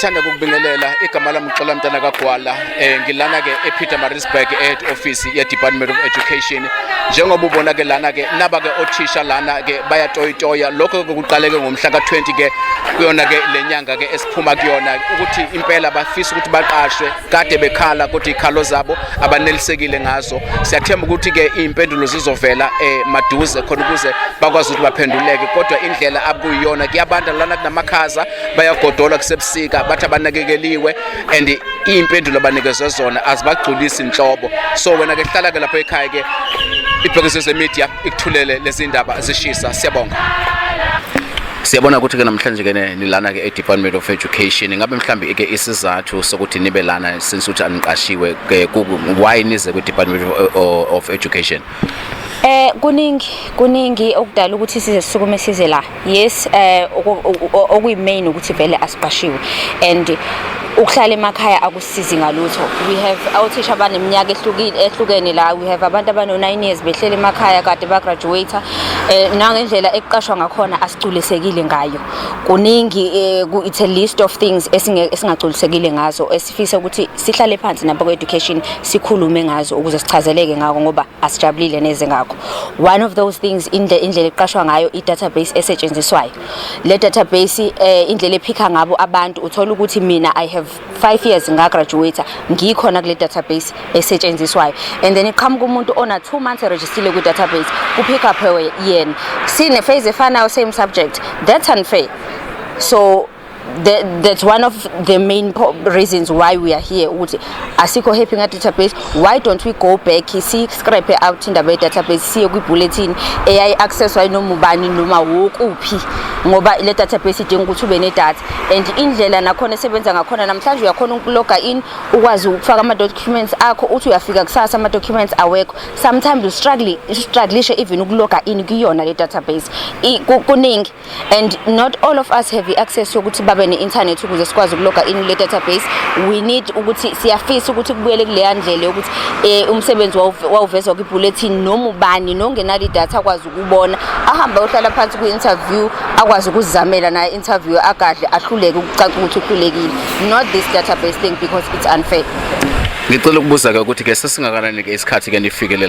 Ngithanda ukubingelela. Igama lami uXola Mntana kaGwala. Ngilana ke ePietermaritzburg, head office ye Department of Education. Njengoba ubona ke lana ke, naba ke othisha lana ke bayatoyitoya. Lokho ke kuqaleke ngomhla ka20 ke kuyona ke lenyanga ke esiphuma kuyona, ukuthi impela bafisa ukuthi baqashwe. Kade bekhala, kodwa ikhalo zabo abanelisekile ngazo. Siyathemba ukuthi ke impendulo zizovela maduze khona ukuze bakwazi ukuthi baphenduleke, kodwa indlela abukuyiyona kuyabanda lana, kunamakhaza, bayagodola, kusebusika, bathi abanakekeliwe and iy'mpendulo abanikezwe zona azibagculisi inhlobo. So wena ke hlala ke lapho ekhaya ke, iBhekisizwe Media ikuthulele lezi ndaba zishisa. Siyabonga. Siyabona ukuthi ke namhlanje ke nilana ke e-Department of Education. Ngabe mhlambi ke isizathu sokuthi nibe lana, since ukuthi aniqashiwe ke, why nize kwi-Department of Education? Kuningi, kuningi okudala ukuthi size sisukume size la. Yes, okuyi main ukuthi vele asiqashiwe and ukuhlala emakhaya akusizi ngalutho. We have othisha abaneminyaka ehlukile ehlukene la. We have abantu abano 9 years behlele emakhaya kade ba graduate. Nangendlela ekuqashwa ngakhona asicgulisekile ngayo. Kuningi, it's a list of things esingagculisekile ngazo, esifisa ukuthi sihlale phansi nabo education sikhulume ngazo ukuze sichazeleke ngako, ngoba asijabulile neze ngakho. One of those things, indlela eqashwa ngayo, i-database esetshenziswayo. Le database, indlela ephika ngabo abantu, uthola ukuthi mina I have 5 years nga-graduate, ngikhona kule database esetshenziswayo, and then iqhamuka umuntu ona 2 months registered kwi database, ku-pick up yena sine phase efanayo, same subject. That's unfair. So that's one of the main reasons why we are here, ukuthi asikho happy nga database. Why don't we go back, si scrap out indaba ye database, siye kwi bulletin eyayi accesswa noma ubani noma wokuphi, ngoba le database idinga ukuthi ube ne data and indlela nakhona esebenza ngakhona namhlanje uyakhona ukuloga in, ukwazi ukufaka ama documents akho, uthi uyafika kusasa ama documents awekho. Sometimes you struggle, strugglishe even ukuloga in kuyona le database. Kuningi and not all of us have i-access yokuthi babe ne-internet ukuze sikwazi ukuloga in le database. We need ukuthi, siyafisa ukuthi kubuyele kuleya ndlela yokuthi umsebenzi wawuvezwa kwi-bulletin, noma ubani nongenalo idatha akwazi ukubona, ahambe ayohlala phansi kwi-interview, akwazi ukuzizamela naye interview, agadle, ahluleke, ukucaca ukuthi uhlulekile, not this database thing, because it's unfair. Ngicela ukubuza ke ukuthi ke sesingakanani ke isikhathi ke nifikele